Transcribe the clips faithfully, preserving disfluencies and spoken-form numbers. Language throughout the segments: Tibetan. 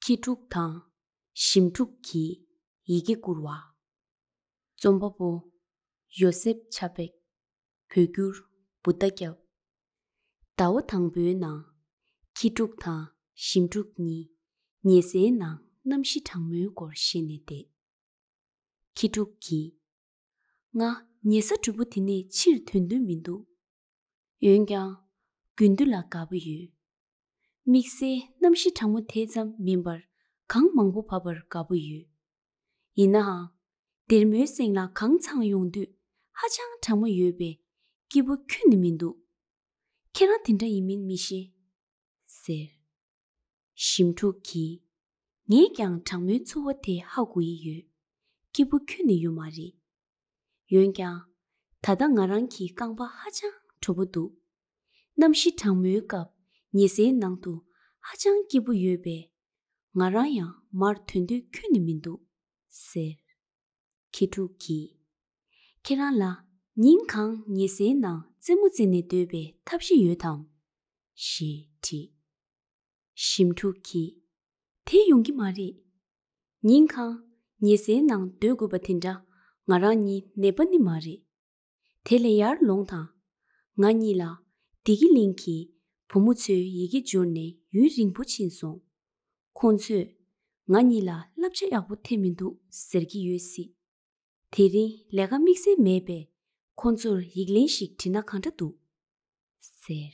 ཁྱི་ཕྲུག་དང་ཞིམ་ཕྲུག་གི་ཡི་གེ་བསྐུར་བ། རྩོམ་པ་པོ་ཡོ་སེབ་ཆ་པེག་བོད་བསྒྱུར་བུདྡྷ་སྐྱབས། ཟླ་བ་དང་པོའི་ནང་ཁྱི་ཕྲུག་དང་ཞིམ་ཕྲུག་གཉིས་ཉལ་སའི་ནང་གནམ་གཤིས་གྲང་མོའི་སྐོར་བཤད་ནས་བསྡད། ཁྱི་ཕྲུག་གིས། ང་ཉལ་ས་གྲུང་པོ་དེ་ནས་ཕྱིར་ཐོན་འདོད་མི་འདུག་འོན་ཀྱང་། དགུན་དུས་ལ་དགའ་པོ་ཡོད། དམིགས་བསལ་གནམ་གཤིས་གྲང་མོ་དེ་ཙམ་མིན་པར་གངས་མང་པོ་བབས་པར་དགའ་པོ་ཡོད། ཡིན་ནའང་། སྡེར་མོའི་གསེང་ལ་གངས་ཚང་ཡོང་དུས་ཧ་ཅང་གྲང་མོ་ཡོད་པས་སྐྱིད་པོ་ཁྱོན་ནས་མི་འདུག་ཁྱེད་རང་དེ་འདྲ་ཡིན་མིན་མི་ཤེས། ཟེར། ཞིམ་ཕྲུག་གིས། ངས་ཀྱང་གྲང་མོའི་ཚོར་བ་དེ་ཧ་གོ་ཡི་ཡོད། སྐྱིད་པོ་ཁྱོན་ནས་ཡོད་མ་རེད། འོན་ཀྱང་། ད་ལྟ་ང་རང་གི་རྐང་པ་ཧ་ཅང་དྲོ་པོ་འདུག་གནམ་གཤིས་གྲང་མོའི་སྐབས་ཉལ་སའི་ནང་དུ་ཧ་ཅང་སྐྱིད་པོ་ཡོད་པས། ང་རང་ཡང་མར་ཐོན་འདོད་ཁྱོན་ནས་མི་འདུག་ཟེར། ཁྱི་ཕྲུག་གིས། ཁྱེད་རང་ལ་ཉིན་གང་ཉལ་སའི་ནང་རྩེད་མོ་རྩེ་ནས་སྡོད་པའི་ཐབས་ཤེས་ཡོད་དམ། ཞེས་དྲིས། ཞིམ་ཕྲུག་གིས། དེ་ཡོང་གི་མ་རེད། ཉིན་གང་ཉལ་སའི་ནང་སྡོད་དགོས་པ་དེ་འདྲ་ང་རང་གཉིས་ནད་པ་ནི་མ་རེད། དེ་ལས་ཡར་ལོངས་དང་། ང་གཉིས་ལ་བདེ་སྐྱིད་གླིང་གི་བུ་མོ་ཚོས་ཡི་གེ་སྦྱོར་ནས་ཡུན་རིང་པོ་ཕྱིན་སོང་། ཁོང་ཚོས་ང་གཉིས་ལ་བསླབ་བྱ་ཡག་པོ་ཐེབས་མི་འདུག་ཟེར་གྱི་ཡོད་སྲིད། དེ་རིང་ལས་ཀ་དམིགས་བསལ་མེད་པས་ཁོང་ཚོར་ཡིག་ལན་ཞིག་བྲིས་ན་གང་འདྲ་འདུག་ཟེར།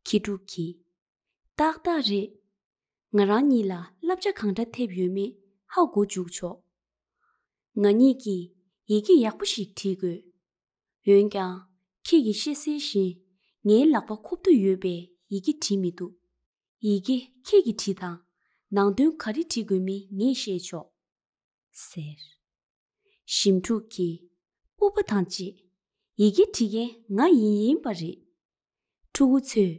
ཁྱི་ཕྲུག་གིས། ཏག་ཏག་རེད། ང་རང་གཉིས་ལ་བསླབ་བྱ་གང་འདྲ་ཐེབས་ཡོད་མེད་ཧ་གོ་འཇུག་ཆོག་ང་གཉིས་ཀྱིས་ཡི་གེ་ཡག་པོ་ཞིག་བྲིས་དགོས། འོན་ཀྱང་། ཁྱེད་ཀྱིས་ཤེས་གསལ་བཞིན་ངའི་ལག་པ་ཁོག་ཏུ་ཡོད་པས་ཡི་གེ་བྲིས་མི་ཐུབ། ཡི་གེ་ཁྱེད་ཀྱིས་བྲིས་དང་། ནང་དོན་ག་རེ་བྲིས་དགོས་མིན་ངས་ཤེས་ཆོག་ཟེར། ཞིམ་ཕྲུག་གིས། སྤོབས་པ་དང་བཅས། ཡི་གེ་བྲིས་མཁན་ང་ཡིན་ཡིན་པ་རེད། ཕྲུ་གུ་ཚོས་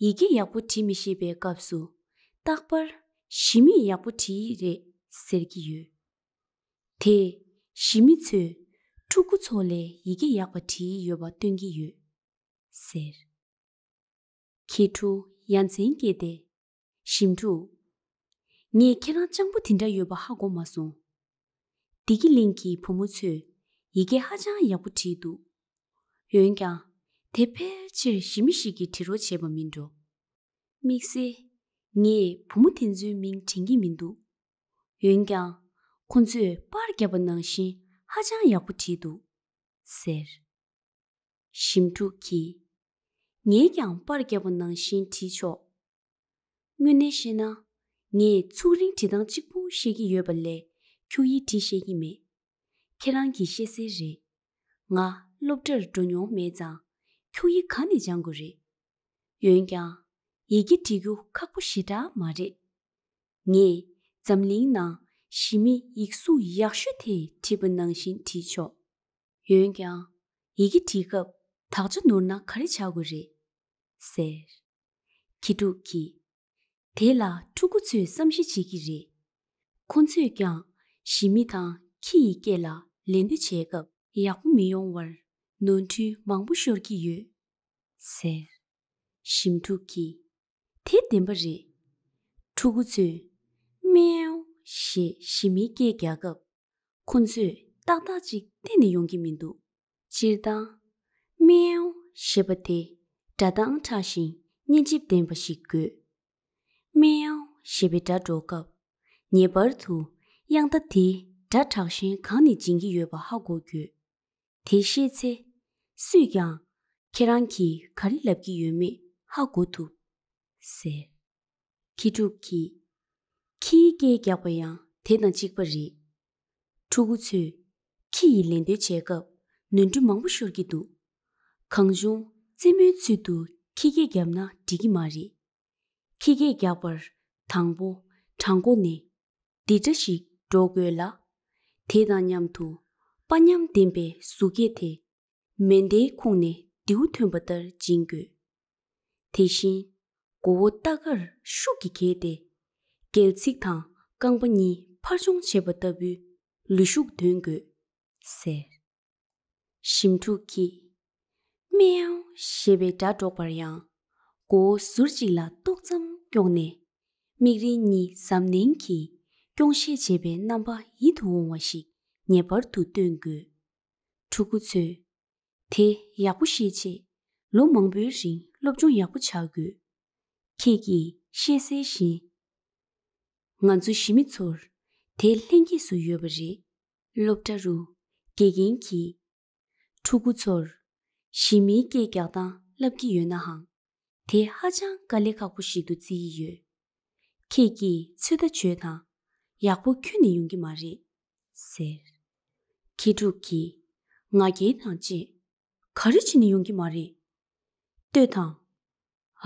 ཡི་གེ་ཡག་པོ་བྲིས་མི་ཤེས་པའི་སྐབས་སུ། རྟག་པར་ཞི་མིས་ཡག་པོ་བྲིས་ཡི་རེད་ཟེར་གྱི་ཡོད། དེས་ཞི་མི་ཚོས་ཕྲུ་གུ་ཚོ་ལས་ཡི་གེ་ཡག་པ་བྲིས་ཡོད་པ་སྟོན་གྱི་ཡོད། ཟེར། ཁྱི་ཕྲུག་ཡ་མཚན་སྐྱེས་ཏེ། ཞིམ་ཕྲུག་ངས་ཁྱེད་རང་སྤྱང་པོ་དེ་འདྲ་ཡོད་པ་ཧ་གོ་མ་སོང་། བདེ་སྐྱིད་གླིང་གི་བུ་མོ་ཚོས་ཡི་གེ་ཧ་ཅང་ཡག་པོ་བྲིས་འདུག་འོན་ཀྱང་། དེ་ཕལ་ཆེར་ཞི་མི་ཞིག་གིས་བྲིས་རོགས་བྱས་པ་མིན་འགྲོ། དམིགས་བསལ། ངས་བུ་མོ་དེ་ཚོའི་མིང་དྲན་གྱི་མི་འདུག་འོན་ཀྱང་། ཁོ་ཚོས་པར་བརྒྱབ་པ་ནང་བཞིན་ཧ་ཅང་ཡག་པོ་བྲིས་འདུག་ཟེར། ཞིམ་ཕྲུག་གིས། ངས་ཀྱང་པར་བརྒྱབ་པ་ནང་བཞིན་བྲིས་ཆོག་དངོས་གནས་བཤད་ན། ངས་ཚུགས་རིང་བྲིས་སྟངས་གཅིག་པུ་ཤེས་ཀྱི་ཡོད་པ་ལས་འཁྱུག་ཡིག་བྲིས་ཤེས་ཀྱི་མེད། ཁྱེད་རང་གིས་ཤེས་གསལ་རེད། ང་སློབ་གྲྭར་འགྲོ་མྱོང་མེད་ཙང་འཁྱུག་ཡིག་ག་ནས་སྦྱང་དགོས་རེད། འོན་ཀྱང་། ཡི་གེ་བྲིས་རྒྱུ་ཁག་པོ་ཞེ་དྲག་མ་རེད། ངས་འཛམ་གླིང་ནང་ཞི་མི་ཡིག་གཟུགས་ཡག་ཤོས་དེ་བྲིས་པ་ནང་བཞིན་བྲིས་ཆོག་འོན་ཀྱང་། ཡི་གེ་བྲིས་སྐབས་དག་ཆ་ནོར་ན་ག་རེ་བྱ་དགོས་རེད། ཟེར། ཁྱི་ཕྲུག་གིས། དེ་ལ་ཕྲུ་གུ་ཚོས་བསམ་གཞིག་བྱེད་ཀྱི་རེད། ཁོ་ཚོས་ཀྱང་ཞི་མི་དང་ཁྱི་ཡི་སྐད་ལ་ལད་ཟློས་བྱེད་སྐབས་ཡག་པོ་མི་ཡོང་བར་ནོར་འཁྲུལ་མང་པོ་ཤོར་གྱི་ཡོད། ཟེར། ཞིམ་ཕྲུག་གིས། དེ་བདེན་པ་རེད། ཕྲུ་གུ་ཚོས། མེའོ། ཞེས་ཞི་མིའི་སྐད་རྒྱག་སྐབས། ཁོ་ཚོས་ཏག་ཏག་ཅིག་གཏན་ནས་ཡོང་གི་མི་འདུག་སྤྱིར་བཏང་། མེའོ་ཞེས་པ་དེ་སྒྲ་གདངས་དྲག་ཞིང་སྙན་འཇེབས་ལྡན་པ་ཞིག་དགོས། མེའོ་ཞེས་པའི་སྒྲ་སྒྲོག་སྐབས། ངེས་པར་དུ་དབྱངས་རྟ་དེའི་སྒྲ་དྲག་ཞན་གང་ནས་འབྱིན་གྱི་ཡོད་པ་ཧ་གོ་དགོས། དེ་ཤེས་ཚེ། སུས་ཀྱང་ཁྱེད་རང་གིས་ག་རེ་ལབ་ཀྱི་ཡོད་མེད་ཧ་གོ་ཐུབ། ཟེར། ཁྱི་ཕྲུག་གིས། ཁྱིའི་སྐད་རྒྱག་པ་ཡང་དེ་དང་གཅིག་པ་རེད། ཕྲུ་གུ་ཚོས་ཁྱི་ཡི་ལད་ཟློས་བྱེད་སྐབས་ནོར་འཁྲུལ་མང་པོ་ཤོར་གྱི་འདུག་གང་བྱུང་རྩེད་མོའི་ཚུལ་དུ་ཁྱི་སྐད་བརྒྱབ་ན་འགྲིག་གི་མ་རེད། ཁྱི་སྐད་རྒྱག་པར་དང་པོ་བྲང་ཁོག་ནས་ལྡིར་སྒྲ་ཞིག་སྒྲོག་དགོས་ལ། དེ་དང་མཉམ་དུ་དཔའ་ཉམས་ལྡན་པའི་གཟུགས་སྐད་དེ། མེ་མདའི་ཁུངས་ནས་མདེའུ་ཐོན་པ་ལྟར་འབྱིན་དགོས། དེ་བཞིན། མགོ་བོ་རྟ་ཁར་ཤུགས་ཀྱིས་འཁྱེར་ཏེ། སྒལ་ཚིགས་དང་རྐང་པ་གཉིས་ཕར་མཆོང་བྱེད་པ་ལྟ་བུའི་ལུས་ཤུགས་འདོན་དགོས། ཟེར། ཞིམ་ཕྲུག་གིས། མེའོ་ཞེས་པའི་སྒྲ་སྒྲོག་པར་ཡང་། མགོ་བོ་ཟུར་གཅིག་ལ་ཏོག་ཙམ་དཀྱོགས་ནས། མིག་རིལ་གཉིས་གཟབ་ནན་གྱིས་སྐྱོང་བཤད་བྱེད་པའི་རྣམ་པ་ཡིད་དུ་འོང་བ་ཞིག་ངེས་པར་དུ་སྟོན་དགོས། ཕྲུ་གུ་ཚོས་དེ་ཡག་པོ་ཤེས་ཆེད་ལོ་མང་པོའི་རིང་སློབ་སྦྱོང་ཡག་པོ་བྱ་དགོས། ཁྱེད་ཀྱིས་ཤེས་གསལ་བཞིན། ང་ཚོ་གཞིས་མི་ཚོར་དེ་ལྷན་སྐྱེས་སུ་ཡོད་པ་རེད། སློབ་གྲྭ་རུ་དགེ་རྒན་གྱིས་ཕྲུ་གུ་ཚོར་གཞིས་མིའི་སྐད་རྒྱག་སྟངས་བསླབ་ཀྱི་ཡོད་ནའང་། དེ་ཧ་ཅང་དཀའ་ལས་ཁག་པོ་ཞིག་ཏུ་བརྩི་ཡི་ཡོད། ཁྱེད་ཀྱིས་ཚོད་ལྟ་བྱོས་དང་། ཡག་པོ་ཁྱོན་ནས་ཡོང་གི་མ་རེད། ཟེར། མཁས་གྲུབ་ཀྱིས་ང་རྒྱལ་དང་བཅས། ག་རེ་བྱས་ནས་ཡོང་གི་མ་རེད། ལྟོས་དང་།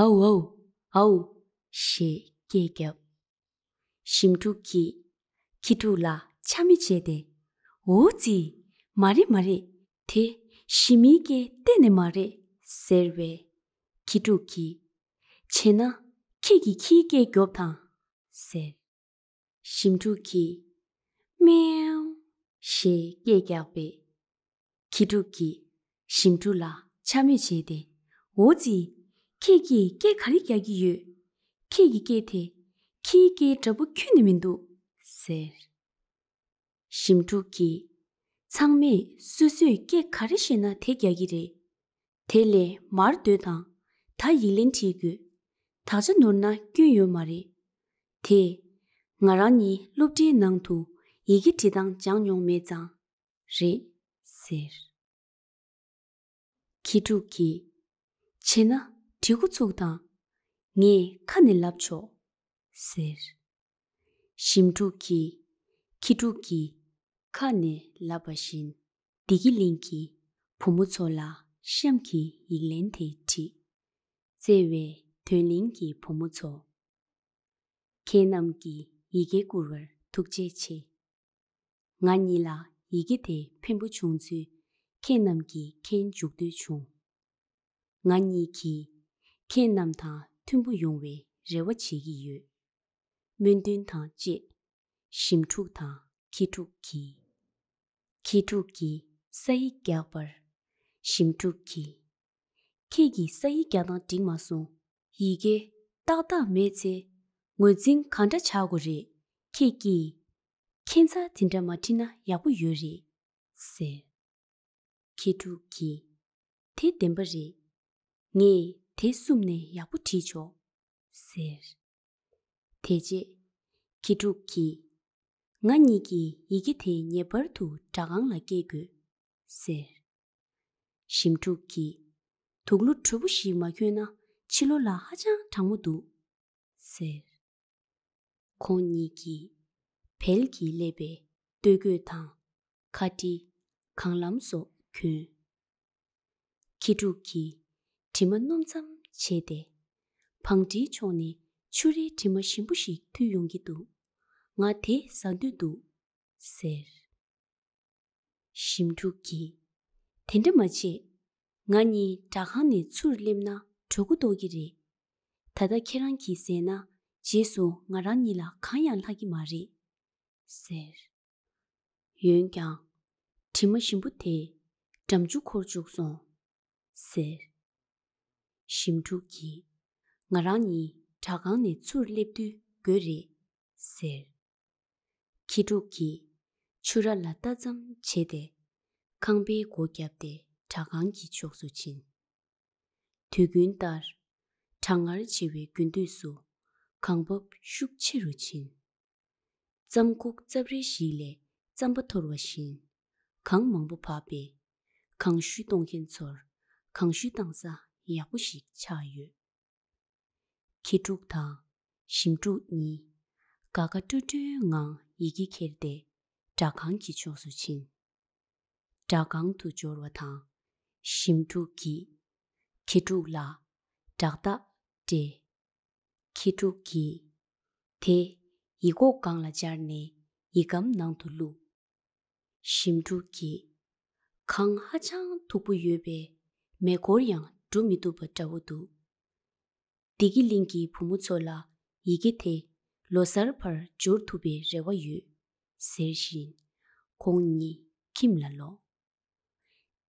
ཨའུ་ཨའུ་ཨའུ། ཞེས་སྐད་བརྒྱབ། ཞིམ་ཕྲུག་གིས་མཁས་གྲུབ་ལ་ཆ་མེད་བྱས་ཏེ། འོ་ཙི། མ་རེད་མ་རེད། དེ་གཞིས་མིའི་སྐད་གཏན་ནས་མ་རེད། ཟེར་བས། མཁས་གྲུབ་ཀྱིས། བྱས་ན་ཁྱེད་ཀྱིས་ཁྱིའི་སྐད་རྒྱོབ་དང་། ཟེར། ཞིམ་ཕྲུག་གིས། མེའུ། ཞེས་སྐད་བརྒྱབ་པས། མཁས་གྲུབ་ཀྱིས་ཞིམ་ཕྲུག་ལ་ཆ་མེད་བྱས་ཏེ། འོ་ཙི། ཁྱེད་ཀྱིས་སྐད་ག་རེ་རྒྱག་གི་ཡོད། ཁྱེད་ཀྱི་སྐད་དེ་ཁྱིའི་སྐད་འདྲ་པོ་ཁྱོན་ནས་མི་འདུག། ཟེར། ཞིམ་ཕྲུག་གིས། ཚང་མས་སོ་སོས་སྐད་ག་རེ་ཤེས་ན་དེ་རྒྱག་གི་རེད། དེ་ལས་མར་སྡོད་དང་། ད་ཡིག་ལན་འབྲི་དགོས། དག་ཆ་ནོར་ན་སྐྱོན་ཡོད་མ་རེད། དེ། ང་རང་གཉིས་སློབ་གྲྭའི་ནང་དུ་ཡི་གེ་འབྲི་སྟངས་སྦྱངས་མྱོང་མེད་ཙང་། རེད། ཟེར། མཁས་གྲུབ་ཀྱིས། བྱས་ན་འབྲི་འགོ་ཚུགས་དང་། ངས་ཁ་ནས་ལབ་ཆོག། ཟེར། ཞིམ་ཕྲུག་གིས། མཁས་གྲུབ་ཀྱིས་ཁ་ནས་ལབ་པ་བཞིན། བདེ་སྐྱིད་གླིང་གི་བུ་མོ་ཚོ་ལ་གཤམ་གྱི་ཡིག་ལན་དེ་བྲིས། བརྩེ་བའི་དོན་གླིང་གི་བུ་མོ་ཚོ། ཁྱེད་རྣམས་ཀྱིས་ཡི་གེ་བསྐུར་བར་ཐུགས་རྗེ་ཆེ། ང་གཉིས་ལ་ཡི་གེ་དེ་ཕན་པོ་བྱུང་ཚུལ་ཁྱེད་རྣམས་ཀྱིས་མཁྱེན་འཇུག་འདོད་བྱུང་། ང་གཉིས་ཀྱིས་ཁྱེད་རྣམས་དང་མཐུན་པོ་ཡོང་བའི་རེ་བ་བྱེད་ཀྱི་ཡོད། སྨོན་འདུན་དང་བཅས། ཞིམ་ཕྲུག་དང་མཁས་གྲུབ་ཀྱིས། མཁས་གྲུབ་ཀྱིས་ས་ཡིག་རྒྱག་པར། ཞིམ་ཕྲུག་གིས། ཁྱེད་ཀྱིས་ས་ཡིག་རྒྱག་སྟངས་འགྲིག་མ་སོང་། ཡི་གེ་ཏག་ཏག་མེད་ཚེ། ངོས་འཛིན་གང་འདྲ་བྱ་དགོས་རེད། ཁྱེད་ཀྱིས། ཁྱད་མཚར་དེ་འདྲ་མ་བྲིས་ན་ཡག་པོ་ཡོད་རེད། ཟེར། མཁས་གྲུབ་ཀྱིས། དེ་བདེན་པ་རེད། ངས་དེ་གསུམ་ནས་ཡག་པོ་བྲིས་ཆོག། ཟེར། དེ་རྗེས། མཁས་གྲུབ་ཀྱིས། ང་གཉིས་ཀྱིས་ཡི་གེ་དེ་ངེས་པར་དུ་སྦྲག་ཁང་ལ་སྐྱེལ་དགོས། ཟེར། ཞིམ་ཕྲུག་གིས། དུག་ལོག་དྲོད་པོ་ཞིག་མ་གྱོན་ན་ཕྱི་ལོགས་ལ་ཧ་ཅང་གྲང་མོ་འདུག། ཟེར། ཁོང་གཉིས་ཀྱིས་བལ་གྱིས་བསླས་པའི་སྟོད་གོས་དང་ཁ་དཀྲིས། རྐང་ལམ་སོགས་གྱོན། མཁས་གྲུབ་ཀྱིས་དྲི་མ་སྣོམ་ཙམ་བྱས་ཏེ། བང་སྒྲིག་ཕྱོགས་ནས་ཆུ་རའི་དྲི་མ་ཞིམ་པོ་ཞིག་འཐུལ་ཡོང་གི་འདུག། ང་དེ་ཟ་འདོད་འདུག། ཟེར། ཞིམ་ཕྲུག་གིས། དེ་འདྲ་མ་བྱེད། ང་གཉིས་སྦྲག་ཁང་ནས་ཚུར་སླེབས་ན་གྲོད་ཁོག་ལྟོགས་ཀྱི་རེད། ད་ལྟ་ཁྱེད་རང་གིས་ཟས་ན་རྗེས་སུ་ང་རང་གཉིས་ལ་གང་ཡང་ལྷག་གི་མ་རེད། ཟེར། འོན་ཀྱང་། དྲི་མ་ཞིམ་པོ་དེས་འགྲམ་ཆུ་འཁོར་བཅུག་སོང་། ཟེར། ཞིམ་ཕྲུག་གིས། ང་རང་གཉིས་སྦྲག་ཁང་ནས་ཚུར་སླེབས་དུས་དགོས་རེད། ཟེར། མཁས་གྲུབ་ཀྱིས་ཆུ་ར་ལ་ལྟ་ཙམ་བྱས་ཏེ། ཁང་པའི་སྒོ་བརྒྱབ་སྟེ་སྦྲག་ཁང་གི་ཕྱོགས་སུ་ཕྱིན། དུས་རྒྱུན་ལྟར། གྲང་ངར་ཆེ་བའི་དགུན་དུས་སུ་གངས་འབབ་ཤུགས་ཆེ་རུ་ཕྱིན། རྩམ་ཁུག་རྩབ་རལ་ཞིག་ལས་རྩམ་པ་འཐོར་བ་བཞིན། གངས་མང་པོ་བབས་པས། གངས་ཤུད་གཏོང་མཁན་ཚོར་གངས་ཤུད་བཏང་ས་ཡག་པོ་ཞིག་ཆགས་ཡོད། མཁས་གྲུབ་དང་ཞིམ་ཕྲུག་གཉིས་དགའ་དགའ་སྤྲོ་སྤྲོའི་ངང་ཡི་གེ་ཁྱེར་ཏེ་སྦྲག་ཁང་གི་ཕྱོགས་སུ་ཕྱིན། སྦྲག་ཁང་དུ་འབྱོར་བ་དང་། ཞིམ་ཕྲུག་གིས་མཁས་གྲུབ་ལ་སྦྲག་རྟགས་སྤྲད། མཁས་གྲུབ་ཀྱིས་དེ་ཡིག་ཀོག་སྒང་ལ་སྦྱར་ནས་ཡིག་སྒམ་ནང་དུ་བླུགས། ཞིམ་ཕྲུག་གིས། གངས་ཧ་ཅང་མཐུག་པོ་ཡོད་པས་མེ་འཁོར་ཡང་འགྲོ་མི་ཐུབ་པ་འདྲ་བོ་འདུག། བདེ་སྐྱིད་གླིང་གི་བུ་མོ་ཚོ་ལ་ཡི་གེ་དེ་ལོ་གསར་བར་འབྱོར་ཐུབ་པའི་རེ་བ་ཡོད། ཟེར་བཞིན་ཁོང་གཉིས་ཁྱིམ་ལ་ལོག།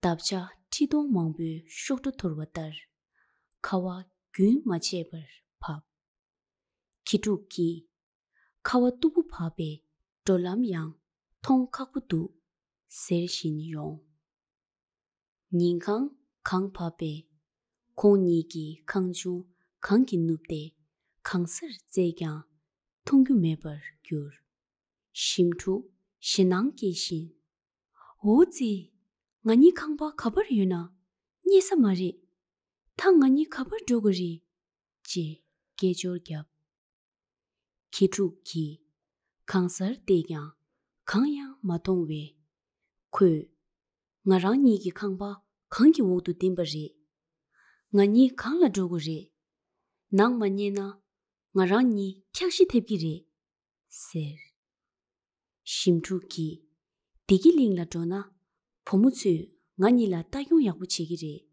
འདབ་ཆགས་ཁྲི་སྟོང་མང་པོའི་གཤོག་སྒྲོ་འཐོར་བ་ལྟར། ཁ་བ་རྒྱུན་མ་ཆད་པར་བབས། ཁྱི་ཕྲུག་གིས། ཁ་བ་སྟུག་པོ་བབས་པས་འགྲོ་ལམ་ཡང་མཐོང་ཁག་པོ་འདུག་ཟེར་བཞིན་ཡོང་། ཉིན་གང་གངས་བབས་པས་ཁོང་གཉིས་ཀྱི་ཁང་ཆུང་གངས་ཀྱིས་ནུབ་སྟེ་གང་སར་བཙལ་ཀྱང་མཐོང་རྒྱུ་མེད་པར་གྱུར། ཞིམ་ཕྲུག་ཞེད་སྣང་སྐྱེས་བཞིན། འོ་ཙི། ང་གཉིས་ཁང་པ་ག་པར་ཡོད་ན། རྙེད་ས་མ་རེད། ད་ང་གཉིས་ག་པར་འགྲོ་དགོས་རེད། ཅེས་སྐད་ཅོར་བརྒྱབ། ཁྱི་ཕྲུག་གིས་གང་སར་བལྟས་ཀྱང་གང་ཡང་མ་མཐོང་བས། ཁོས། ང་རང་གཉིས་ཀྱི་ཁང་པ་གངས་ཀྱི་འོག་ཏུ་ལྡིང་པ་རེད། ང་གཉིས་གང་ལ་འགྲོ་དགོས་རེད། ནང་མ་རྙེད་ན་ང་རང་གཉིས་འཁྱགས་ཤི་ཐེབས་ཀྱི་རེད། ཟེར། ཞིམ་ཕྲུག་གིས། བདེ་སྐྱིད་གླིང་ལ་འགྲོ་ན་བུ་མོ་ཚོས་ང་གཉིས་ལ་ལྟ་སྐྱོང་ཡག་པོ་བྱེད་ཀྱི་རེད།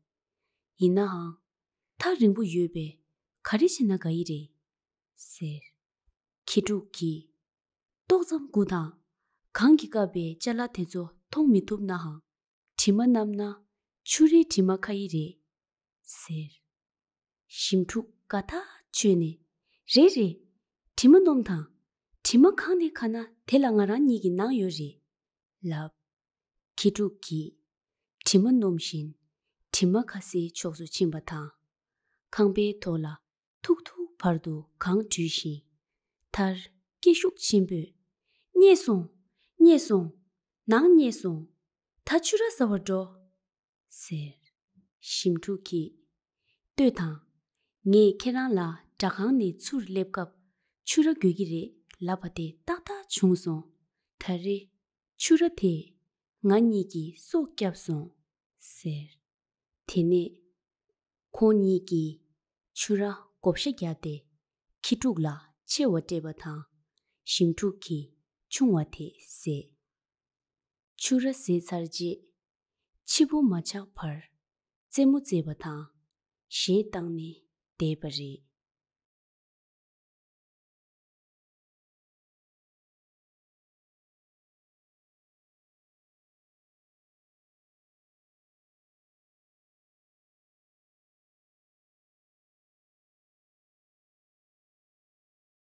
ཡིན་ནའང་། ཐག་རིང་པོ་ཡོད་པས་ག་རེ་བྱས་ན་དགའ་ཡི་རེད། ཟེར། ཁྱི་ཕྲུག་གིས། ཏོག་ཙམ་སྒུག་དང་། གངས་ཀྱིས་བཀབ་པའི་ཅ་ལག་དེ་ཚོ་མཐོང་མི་ཐུབ་ནའང་། དྲི་མ་མནམ་ན་ཕྱུ་རའི་དྲི་མ་ཁ་ཡི་རེད། ཟེར། ཞིམ་ཕྲུག་དགའ་ཐག་ཆོད་ནས། རེད་རེད། དྲི་མ་སྣོམ་དང་། དྲི་མ་གང་ནས་ཁ་ན་དེ་ལ་ང་རང་གཉིས་ཀྱི་ནང་ཡོད་རེད། ལབ། ཁྱི་ཕྲུག་གིས་དྲི་མ་སྣོམ་བཞིན་དྲི་མ་ཁ་སའི་ཕྱོགས་སུ་ཕྱིན་པ་དང་། ཁང་པའི་ཐོག་ལ་ཐུག་ཐུག་བར་དུ་གངས་བྲུས་ཤིང་། མཐར་སྐད་ཤུགས་ཆེན་པོས། རྙེད་སོང་། རྙེད་སོང་། ནང་རྙེད་སོང་། ད་ཕྱུ་ར་ཟ་བར་འགྲོ། ཟེར། ཞིམ་ཕྲུག་གིས། ལྟོས་དང་། ངས་ཁྱེད་རང་ལ་སྦྲག་ཁང་ནས་ཚུར་སླེབས་སྐབས་ཕྱུ་ར་དགོས་ཀྱི་རེད་ལབ་པ་དེ་ཏག་ཏག་བྱུང་སོང་། ད་རེས་ཕྱུ་ར་དེས་ང་གཉིས་ཀྱི་སྲོག་བསྐྱབས་སོང་། ཟེར། དེ་ནས་ཁོང་གཉིས་ཀྱིས་ཕྱུ་ར་བགོ་བཤའ་བརྒྱབ་སྟེ་ཁྱི་ཕྲུག་ལ་ཆེ་བ་སྤྲད་པ་དང་། ཞིམ་ཕྲུག་གིས་ཆུང་བ་དེ་བཟས། ཕྱུ་ར་བཟས་ཚར་རྗེས། ཕྱི་པོ་མ་ཆགས་བར་རྩེད་མོ་རྩེས་པ་དང་གཞས་བཏང་ནས་བསྡད་པ་རེད།